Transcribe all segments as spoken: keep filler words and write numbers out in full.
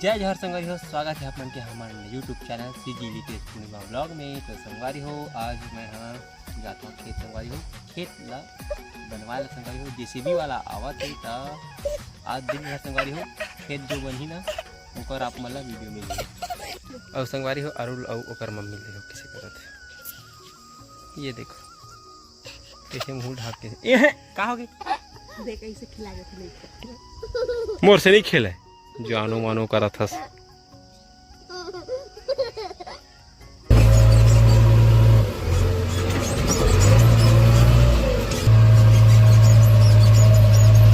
जय जोहार संगवारी हो, स्वागत है आप मन के हमर YouTube चैनल सीजी लितेश पूर्णिमा ब्लॉग में। तो संगवारी हो, आज मैं हाँ जात हूँ खेत संगवारी हो, खेत ला बनवाए ला संगवारी हो, जेसीबी वाला आवत है। त आज दिन भर संगवारी हो, खेत जो बनही ना, ओकर आप मन ला वीडियो मिलही। अउ संगवारी हो, अरुल अउ ओकर मम्मी ले हो किसे करत है। ये देखो, कैसे मुंह ढाक के, ए है, का हो गए? देख, ऐसे खिला के खिलाई। मोर से नहीं खेले, जानो मानो करत हस।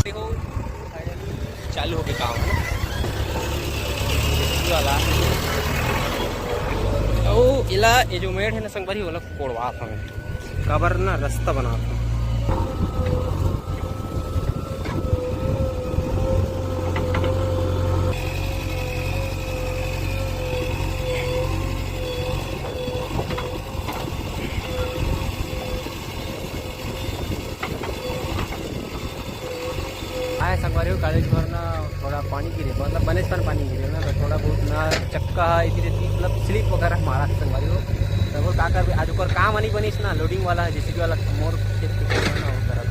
देखो, finally चालू हो के काम है ना। ये वाला। ओ, इला, ये जो मेड़ है ना संगवारी, वाला कोड़वा था मैं। काबर ना रास्ता बनात हूँ। आए संगवारी हो, काली झोर ना थोड़ा पानी गिरे, मतलब बनेच कन पानी गिरे ना, तो थोड़ा बहुत ना चक्का इधर इधर मतलब स्लिप वगैरह मारा संगवारी हो। तो वो का कर आज ओकर काम नहीं बनिस ना, लोडिंग वाला, जेसीबी वाला मोर खेत के काम ना हो करत।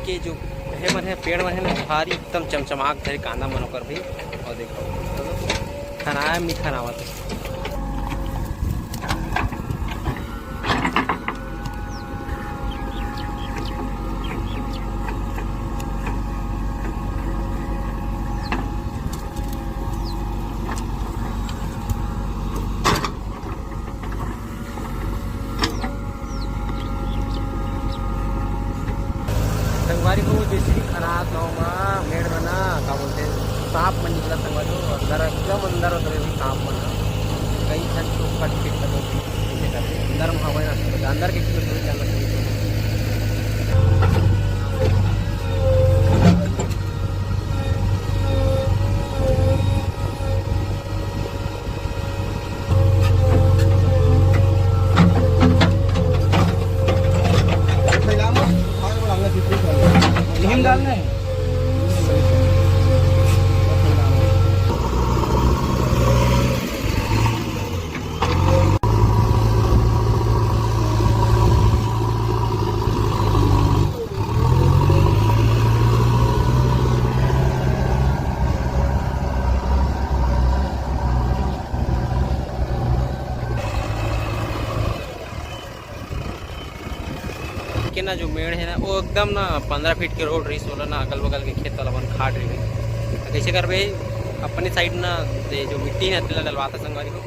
के जो हे मन हे, पेड़ मन हे ना, भारी एकदम चमचमाक धरे कांदा मन ओकर भी। और देखो, खनाए में नहीं खनावत हे। संगवारी हो, जैसे कि खनात गाँव मा मेड़ में ना, का बोलते, सांप मन निकला संगवारी हो, अंदर एकदम अंदर उतरे भी सांप मन ह। कई ठन तो कट पिट लगे, ऐसे करते अंदर में हवा ना, अंदर के किलो दूर जाना चाहिए। के ना जो मेड़ हे ना, वो एकदम ना पंद्रह फीट के रोड रहिस, ओला ना अगल बगल के खेत वाला मन खाड़ रहिस। त कइसे करबे, अपने साइड ना ते जो मिट्टी हे तेला डलवाता संगवारी हो।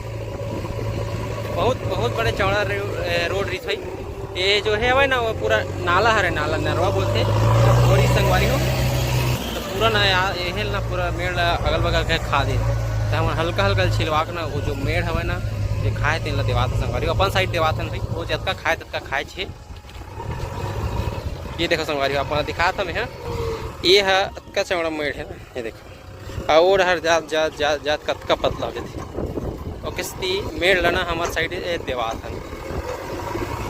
बहुत, बहुत बड़े चौड़ा रे-, ए, रोड रहिस भाई। ये जो हे हवय ना, वो पूरा नाला हरे, नाला नरवा बोलथे, वो रहिस संगवारी हो। तो पूरा ना या-, ये हे ना पूरा मेड़ ला अगल बगल के खा दे। तो हम हल्का हल्का छिलवा के ना वो जो मेड़ हवय ना, जे खाए तेन ला देवात संगवारी हो, अपन साइड देवात हन भाई। वो जतका खाए ततका खाए छे। ये देखो संगवारी हो, आप मन दिखात हमें, हाँ, ये ह अतका चौड़ा मेड़ है ना, ये देखो, और हर जात जात जात जात कतका पतला हो जाती। और किस्ती मेड़ लना हमार साइड ए देवात हन।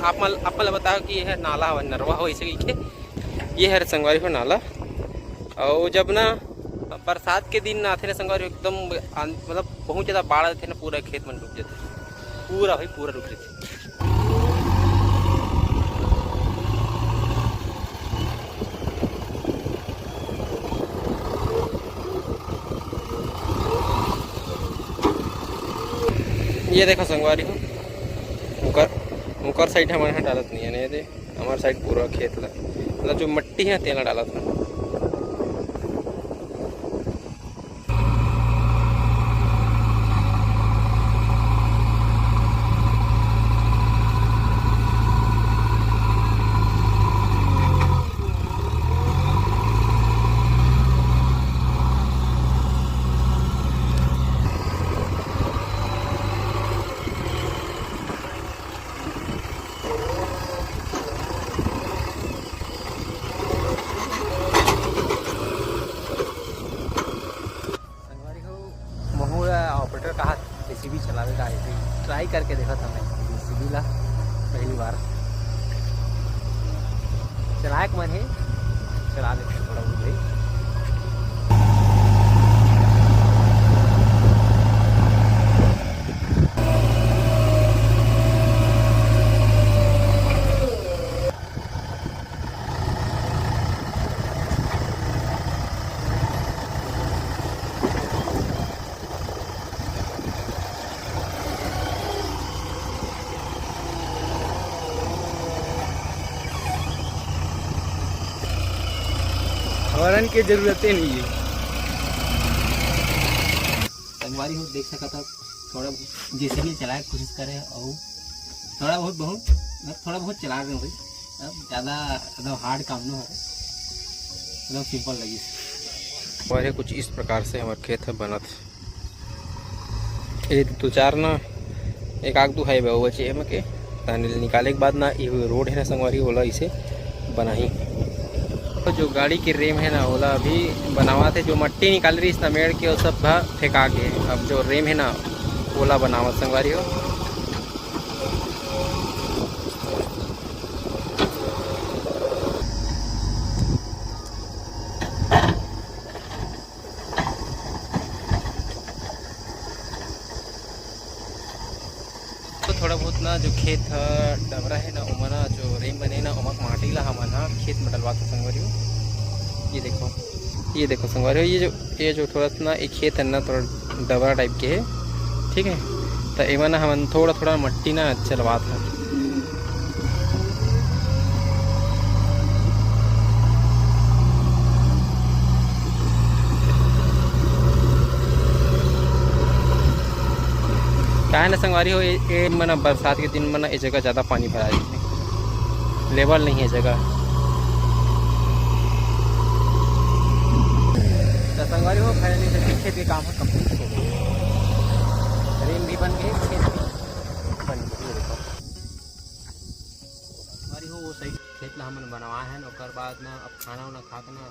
आप मन, आप मन ला बताओ कि यह नाला हवा नरवा हो इसे के, ये हर संगवारी हो नाला। और जब ना बरसात के दिन ना आथे ना संगवारी हो, एकदम आन-, मतलब बहुत ज़्यादा बाढ़ आथे ना, पूरा खेत मन डूब जाथे, पूरा भाई पूरा डूब जाथे। ये देखो संगवारी हो, ओकर, ओकर साइड हमन ह डालत नहीं है, नहीं दे, हमार साइड पूरा खेत ला, मतलब जो मट्टी है तेला डालत है। करके देखत हमें जेसीबी ला पहली बार। चलायक मन हे, चला लेते थोड़ा बहुत भाई। हॉर्न के जरूरते नहीं है। संगवारी हो, देख सकत हव, थोड़ा जेसीबी चलाए के कोशिश करे अउ थोड़ा बहुत, बहुत, मतलब थोड़ा बहुत चला रहे हो भाई। अब ज़्यादा एकदम हार्ड काम न हो, एकदम सिंपल लगी। और ये कुछ इस प्रकार से हमारे खेत है बनत। ये दो चार ना, एक आग दो हाईवे वो बचे एमा के, ताने निकाले के बाद ना, ये रोड है ना संगवारी, ओला इसे बनाही। तो जो गाड़ी के रेम है ना, ओला अभी बनावत हे। जो मट्टी निकाल रही ना मेड़ के, वो सब भा फेंका के, अब जो रेम है ना, ओला बनावत संगवारी हो। तो थोड़ा बहुत ना, जो खेत ह डबरा है ना, ओमा ना जो रेम बने ना, ओमा के माटी ला हमन ह खेत में डलवात हो संगवारी हो। ये देखो, ये देखो संगवारी हो, ये जो, ये जो थोड़ा सा ना, एक खेत है ना, थोड़ा डबरा टाइप के है, ठीक है। तो एमा ना हमन थोड़ा थोड़ा मट्टी ना चलवात है। काहे ना संगवारी हो, ए, ए मन बरसात के दिन में ना, ए जगह ज़्यादा पानी भरा जाथे, लेवल नहीं है जगह। तो संगवारी हो, फाइनली खेत के काम है कंप्लीट हो गया, रेम भी बन गई, खेत भी बन गई। ये देखो संगवारी हो, वो साइड खेत ला हमन बनवाए हन, ओकर बाद ना अब खाना उना खा के ना,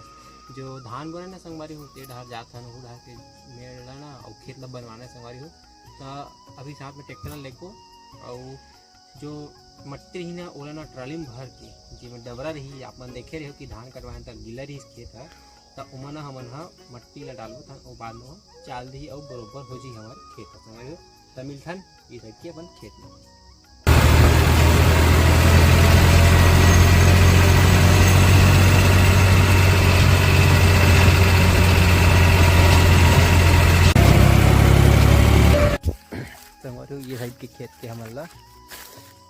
जो धान बोने ना संगवारी हो, ते डहर जात हन, वो डहर के मेड़ ला ना, अउ खेत ला बनवाना है संगवारी हो। तो अभी साथ में ट्रैक्टर ला लेगो, अउ जो मट्टी रही ना, ओला ना ट्राली में भर के, जेमे डबरा रही, आप मन देखे रहे हो कि धान कटवाए त गीला रही खेत ह, त ओमा ना हमन ह मट्टी ला डालबो, त ओ बाद में चाल दिही अउ बरोबर हो जी हमर खेत ह, समझ लो। त मिलथन ये साइड के अपन खेत में। संगवारी हो, ये साइड के खेत के हमन ला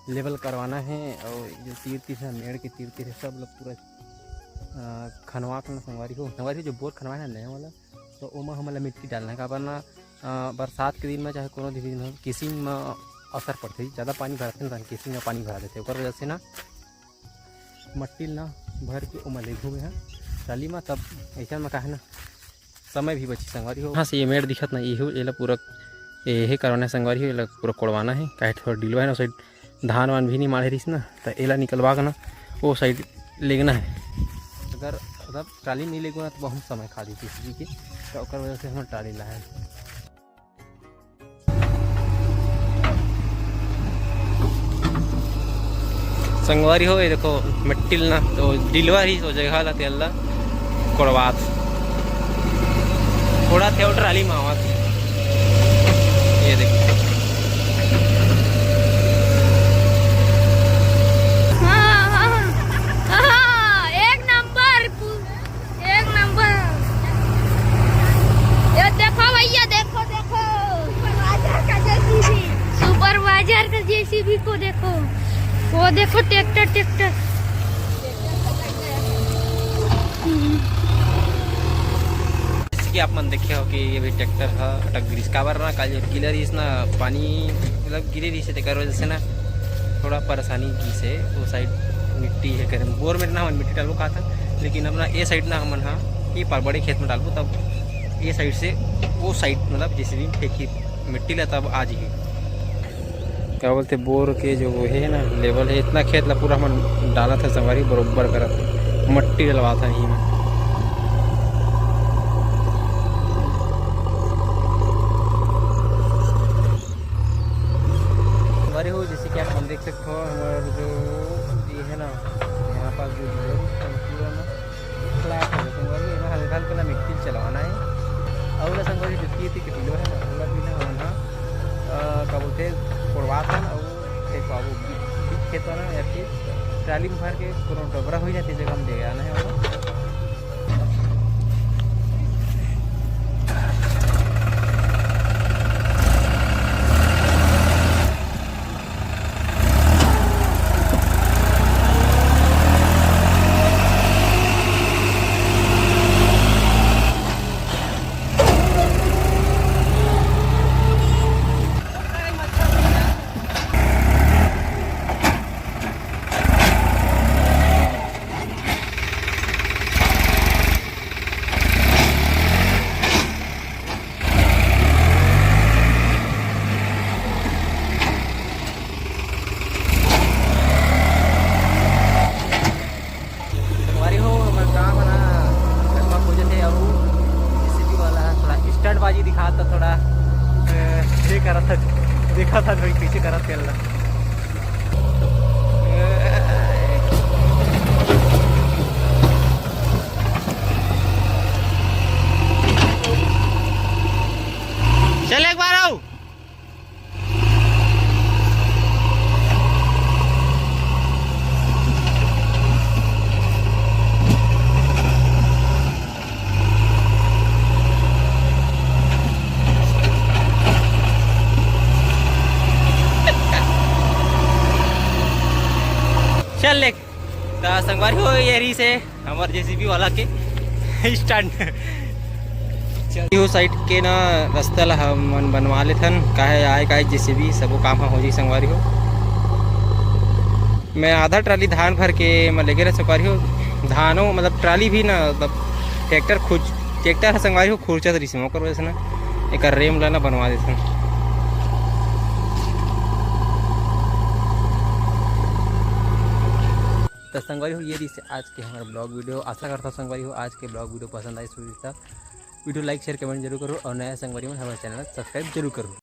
लेवल करवाना है, और जो तीर तीर है, मेड़ के तीर तीर है, सब लोग पूरा, अ, खनवा के ना संगवारी हो, संगवारी हो, जो बोर खनवाए ना नया वाला, तो ओमा हमन ला मिट्टी डालना है। काबर ना, अ, बरसात के दिन में चाहे कोनो भी दिन में केसिंग में असर पड़थे, ज़्यादा पानी भरथे ना, केसिंग में पानी भरा देथे, ओकर वजह से ना मट्टी ल ना भर के ओमा लेगहूँ मैं ह ट्राली में, तब ऐसा में का है ना समय भी बची संगवारी हो। हाँ, से ये मेड़ दिखत ना, इहू एला पूरा, एहे करवाना है संगवारी हो, एला पूरा कोड़वाना है, काहे थोड़ा डिलवा है ना, साइड धान वान भी नहीं माढ़े रहिस ना, त एला निकलवा के ना वो साइड लेगना है। अगर मतलब ट्राली में नहीं लेगो ना, तो बहुत समय खा देती सब्जी के, तो ओकर वजह से हम ट्राली लाए। संगवारी हो, ये देखो मिट्टी ल ना, तो डिलवा रही, तो जगह ला तेल ला कोड़वात, थोड़ा थे ट्राली में आवत। ये देखो। हाँ, हाँ, हाँ, एक नंबर, एक नंबर। ये देखो भैया, देखो, देखो। सुपरवाइजर का जेसीबी। सुपरवाइजर का जेसीबी को देखो। वो देखो ट्रैक्टर, ट्रैक्टर। जैसे कि आप मन देखे हो कि ये भी ट्रैक्टर ह अटक गिरिस, काबर ना, काल गिला रहिस ना, पानी मतलब गिरे रहिस, तेकर वजह से ना थोड़ा परेशानी गिस हे। वो साइड मिट्टी है, करे बोर में ना हमन मिट्टी डालबो कहा था, लेकिन अब ना ये साइड ना हमन हा ये पर बड़े खेत में डालबो, तब ये साइड से वो साइड मतलब जेसीबी फेंकी मिट्टी ला, तब आ जाही। क्या बोलते, बोर के जो वो है ना, लेवल है, इतना खेत ला पूरा हमन डालत है संगवारी, बरोबर करत है, मट्टी डलवात है यहीं में। ट्राली में भर के कोनो डोबरा हो जाथे, जगह में ले आना है ओला। संगवारी हो, हमर गाँव ह ना गरमा खोजत हे, अउ जेसीबी वाला ह थोड़ा स्टंटबाजी दिखात हे, थोड़ा, ए, ये करत हे, देखत हे भाई कैसे करत हे तेला। चल एक बार आओ। चल ले। त संगवारी हो, ये रहिसे हमर जेसीबी वाला के स्टंट। चल, यो साइड के ना रास्ता ला हमन बनवा लेथन, काहे आए काहे जेसीबी सबो काम ह हो जाई संगवारी हो। मैं आधा ट्राली धान भर के मैं लेगे रह संगवारी हो। धानो मतलब ट्राली भी ना, मतलब ट्रैक्टर खुज ट्रैक्टर ह संगवारी हो खुरचत रहिसे, ओकर वजह से ना एकर रेम ला ना बनवा देथन। त संगवारी हो, ये रहिसे आज के हमर ब्लॉग वीडियो। आशा करता हूँ संगवारी हो आज के ब्लॉग वीडियो पसंद आइस होही त वीडियो लाइक, शेयर, कमेंट जरूर करो अउ नया संगवारी मन हमर चैनल सब्सक्राइब जरूर करो।